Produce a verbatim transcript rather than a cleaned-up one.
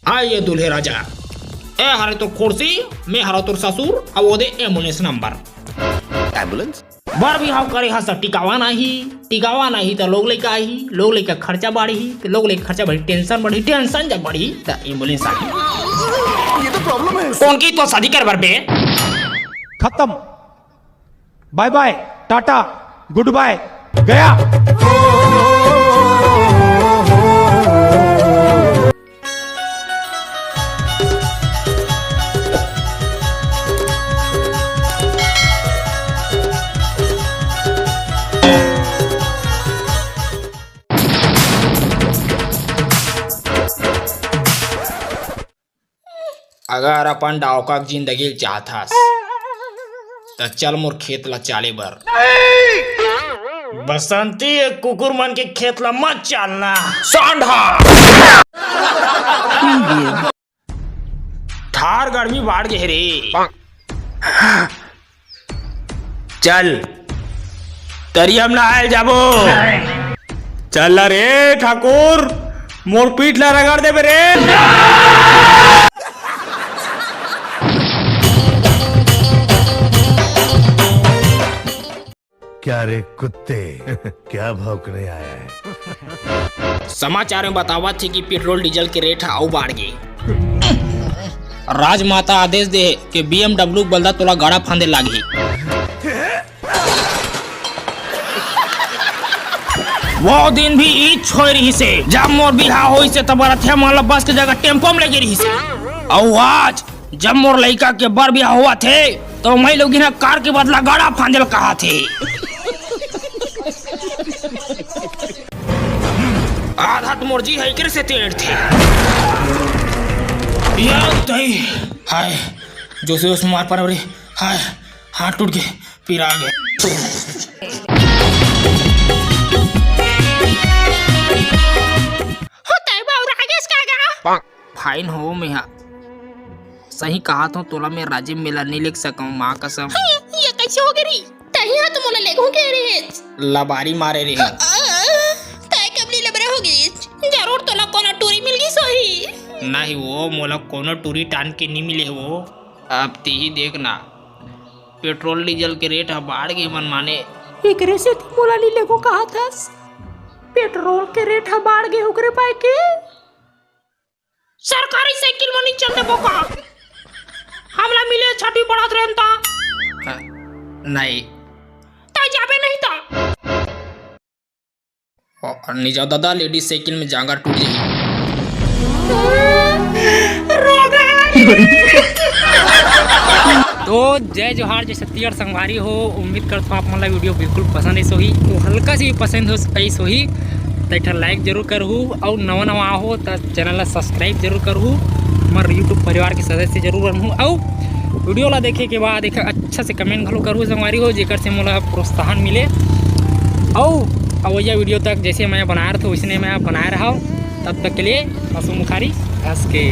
आइए दूल्हे राजा, ए हरे तोर कुर्सी, मैं हरा तोर ससुर, अब वो दे एम्बुलेंस नंबर। एम्बुलेंस? बर बिहाव करे हस त टिकावा नाही, टिकावा नाही त लोग लइका आही, लोग लइका खर्चा बाढ़ही, त लोग लइका खर्चा बढ़ही, टेंशन बढ़ही, टेंशन जब बढ़ही त एम्बुलेंस आही। ये तो प्रॉब्लम है। कौन की तो शादी कर बर बे? खत्म। बाय बाय, टाटा, गुड बाय, गया। अगर अपन डौका के जिंदगी ल चाहत हस, त चल मोर खेत ला चाले बर। बसंती, ये कुकुर मन के खेत ला मत चालना। सांढा। ठार गर्मी बाढ़ गे हे रे। चल, तरिया म नहाए ल जाबो। चल ना रे ठाकुर, मोर पीठ ला रगड़ देबे रे। क्या रे कुत्ते, क्या भौंकने आया है? समाचार में बतावत हे कि पेट्रोल डीजल के रेट ह अउ बाढ़ गे। राजमाता आदेश दे हे कि B M W के बलदा तोला गाड़ा फांदे लागही। वो दिन भी इच होए रहिस हे, जब मोर बिहाव होइस हे, तब रथिया मन ला बस के जगह टेम्पो में लेगे रहिस हे। अउ आज जब मोर लइका के बर बिहाव होवत हे, तो मैं लोग इन्हा कार के बदला गाड़ा फांदे ल कहत हे। आधा तो मोर जी है, एकरे से तेड़ थे। यार तई, हाय, जोश जोश मार पर रे, हाय, हाथ टूट गए, पिरा गए। हो तई बाऊ राजेश का गा? फाइन हो मेहा। सही कहा तो तोला मैं राजे मेला नहीं लेग सकूं, माँ कसम। ये कैसे हो गई? तही हा तो मोला लेगहूं के रे। लबारी मारे रे। तय कबली लबरा हो गई। जरूर तोला कोनो टूरी मिल गई सोही। नहीं वो, मोला कोनो टूरी टान के नहीं मिले वो। अब तीही देख ना, पेट्रोल डीजल के रेट ह बाढ़ गे मन माने। एकरे से ती मोला नहीं लेगो कहा थस। पेट्रोल के रेट ह बाढ़ गे ओकरे पाए के। सरकारी साइकिल म नहीं चल देबो का? हमला मिले छठी पढ़त रहन ता। अ, नहीं। तय जाबे नहीं ता। अ, नहीं जाओ दादा, लेडीज साइकिल में जांगर टूट जाही। तो जय जोहार, जय छत्तीसगढ़ संगवारी हो। उम्मीद करत हो आप मन ला वीडियो बिल्कुल पसंद आइस होही। तो हल्का सी भी पसंद हो, आइस होही, त एक ठन लाइक जरूर करहू, अउ नवा नवा आहो त चैनल ला सब्सक्राइब जरूर करहू, हमर YouTube परिवार के सदस्य जरूर बनहू, अउ वीडियो ला देखे के बाद एक अच्छा से कमेंट घलो करहू संगवारी हो, जेकर से मोला प्रोत्साहन मिले। अउ अवइया वीडियो तक जैसे मैं बनाए रहथों वैसने मैं बनाए रहव। तब तक के लिए हंसू मुखारी हंस के।